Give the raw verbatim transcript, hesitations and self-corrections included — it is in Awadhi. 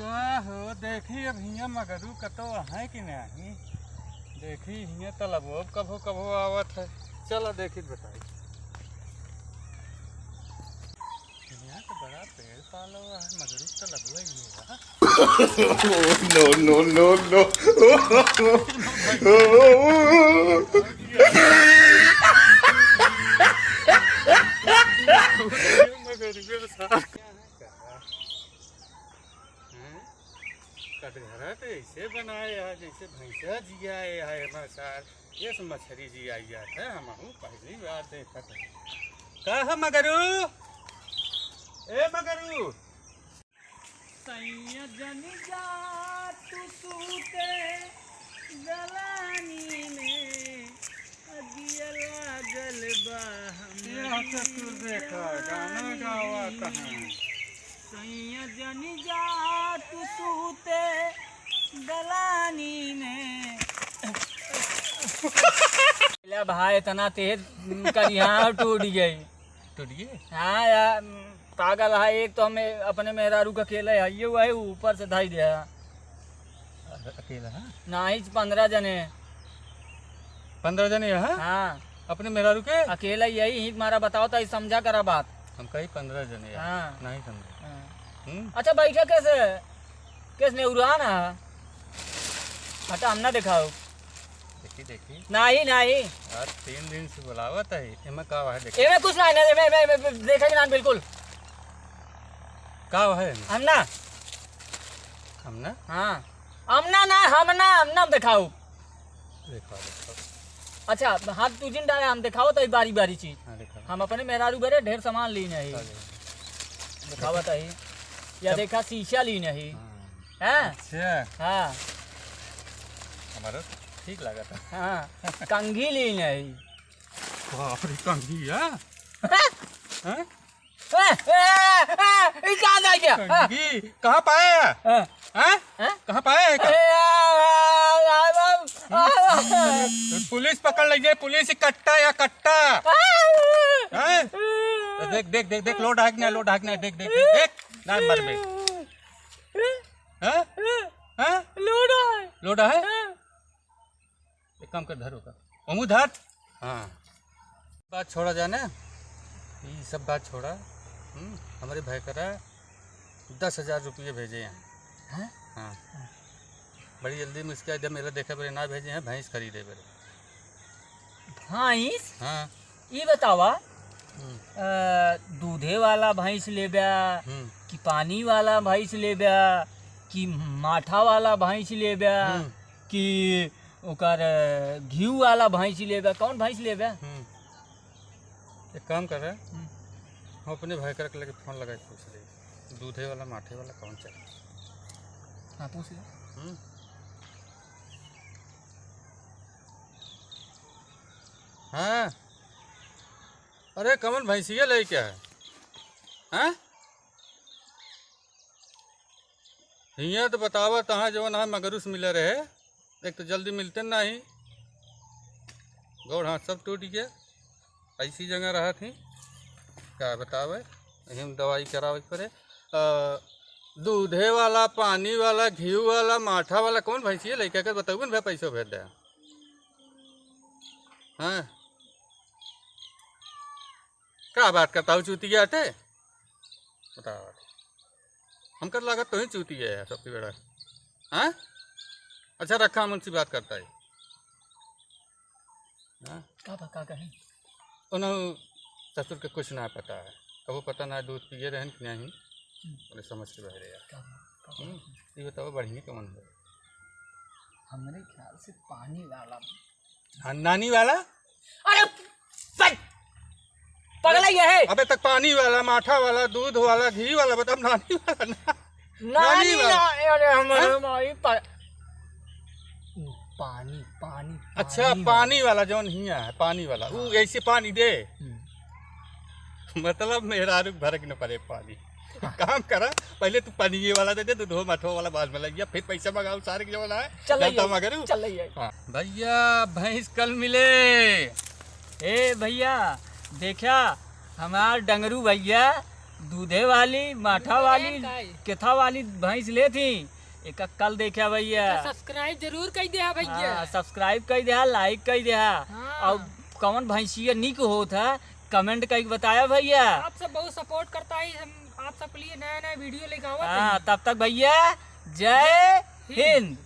का हो, देखी अब हियाँ मगरू कतो है कि नहीं? देखी हियाँ तलबो कभो कभो आवत है। चला देखी बताई। हियाँ तो बड़ा पेड़ पालो है, मगरू तलबो ही है। No, no, no, no। मगरू के साथ। हैं? कटघरा तो ऐसे बनाए है, जैसे भैंसा जियाए है, हमारे साथ ये सब मछली जियाई जात है, हमहू पहली बार देखत है। का है मगरू? ए मगरू! सैया जनी जा तू सूते दलानी में, अगिया लागल बा हमरी ये ससुर देखा, गाना गावा कहाँ? सैया जनी जा तू सूते दलानी में। ले भाई, इतना तेज करिहा टूट गई। टूट गई? हाँ यार, पागल है। एक तो हमें अपने मेहरारू का अकेला है, ये हुआ है, ऊपर से धाई दिया। अकेला है? नहीं, पन्द्रह जने। पन्द्रह जने है? हाँ। अपने मेहरारू के? अकेला यही ही मारा, बताओ तो समझा करा बात। हम कही पन्द्रह जने है। हाँ। नहीं समझे। हाँ। हम्म? अच्छा, बैठा कैसे? कैसे नेउरान है? हटा, हम ना दिखाओ। देखी, देखी। नाही, नाही। यार, तीन दिन से बुलावत है, एमे का है, देखी। एमे कुछ नाही, नाही, एमे, एमे, एमे देखा कि ना, बिल्कुल। का है एमे? हम ना। हम ना? हाँ। हम ना, ना, हम ना, हम ना दिखाओ। दिखाओ, दिखाओ। अच्छा, हाथ तू जिन डाले, हम दिखाओ तो बारी बारी चीज। हाँ, दिखाओ। हम अपने मेहरारू बरे ढेर सामान लीन है। हाँ, दिखाओ। दिखावत है। या देखा, शीशा लीन है। हाँ। हैं? अच्छा। हाँ। हमारा ठीक लगा था। हाँ, कंघी लीन है। बाप रे, कंघी है? हैं? ए, ए, ए, ए, ई कहाँ जाए गया? हाँ। कंघी कहाँ पाया है? हाँ। हैं? हैं? कहाँ पाया है का? ए, आ, आ, आ, आ, आ, आ। पुलिस पकड़ लीजिए, पुलिस कट्टा या कट्टा। आ। हैं? देख, देख, देख, देख, लोड है कि नहीं, लोड है कि नहीं, देख, देख, देख, देख, ना मर में। हैं? हैं? लोडा है। लोडा है? हाँ। एक काम कर, धर ओका। ओमू धर। हाँ। बात छोड़ा जाने, ई सब बात छोड़ा। हम्म, हमरे भाई करा दस हजार रुपये भेजे हैं। हैं? हाँ। बड़ी जल्दी में इसके इधर मेला देखे बरे ना भेजे हैं, भैंस खरीदे बरे। भैंस? हाँ। ई बतावा, हम्म। अ, दूधे वाला भैंस लेब्या, हम्म। कि पानी वाला भैंस लेब्या, कि माठा वाला भैंस लेब्या, हम्म। कि ओकर, अ, घीव वाला भैंस लेब्या, कौन भैंस लेब्या? हम्म। एक काम कर रहे, हम्म। हम अपने भाई कर लेके फोन लगा के पूछ ले, दूधे वाला, माठे वाला कौन चाहिए? हाँ, पूछ ले। हम्म। हाँ। अरे कमल, भैंसिया लेके है? हाँ? हियाँ तो बतावा, तहाँ जवन है मगरूस मिले रहे, एक तो जल्दी मिलते नहीं, गोड़ हाथ सब टूट गया, ऐसी जगह रहा थी, का बतावे, यही में दवाई करावे के पड़े। अ, दूधे वाला, पानी वाला, घी वाला, माठा वाला, कौन भैंसिया लेके के बताऊ न भाई, पैसो भेज दे। हाँ, का बात करता हूँ चूतिया टे? बताओ, हमकर लागत तो ही चूतिया है सबसे बड़ा। हाँ? अच्छा रखा, हम उनसे बात करता है। हाँ? का बा, का कहे? उन्हों ससुर के कुछ ना पता है, कबो पता ना दूध पिए रहन कि नहीं, हम्म। उन्हें समझ के बहरे यार। का बा, का बा? हम्म, ये बताओ बढ़िया कौन है? हमरे ख्याल से पानी वाला। हाँ, नानी वाला? अरे, पग-, पगला ये है। अबे तक पानी वाला, माठा वाला, दूध वाला, घी वाला, बता, नानी वाला ना। नानी नानी वाला। ना, अरे, हमारे हाँ? माई पा-, पानी, पानी, अच्छा, पानी पानी वाला। वाला जौन हिया है, पानी वाला, ऊ हाँ। ऐसे पानी दे। हम्म। मतलब मेहरारू भरे के न पड़े पानी। हाँ। काम करा, पहले तू पनिये वाला दे दे, दूधो मठो वाला बाद में लग गया, फिर पैसा मंगाओ सारे के जमाना है। चल रही जानता है, मगर हूँ। चल रही है। हाँ। भैया, भैंस कल मिले। ए भैया, देखा, हमार डंगरू भैया दूधे वाली, माठा दूधे वाली, वाली का है? केथा वाली भैंस लेत ही, एका कल देख्या भैया। तो subscribe जरूर कइ देहा भैया। हाँ, subscribe कइ देहा, like कइ देहा। हाँ। और कौन भैंसिया निक होत है, comment कइ के बताया भैया। आप सब बहुत support करता है, हम आप सबके लिए नया नया video लेके आवत हाँ, हैं। तब तक भैया, जय हिंद।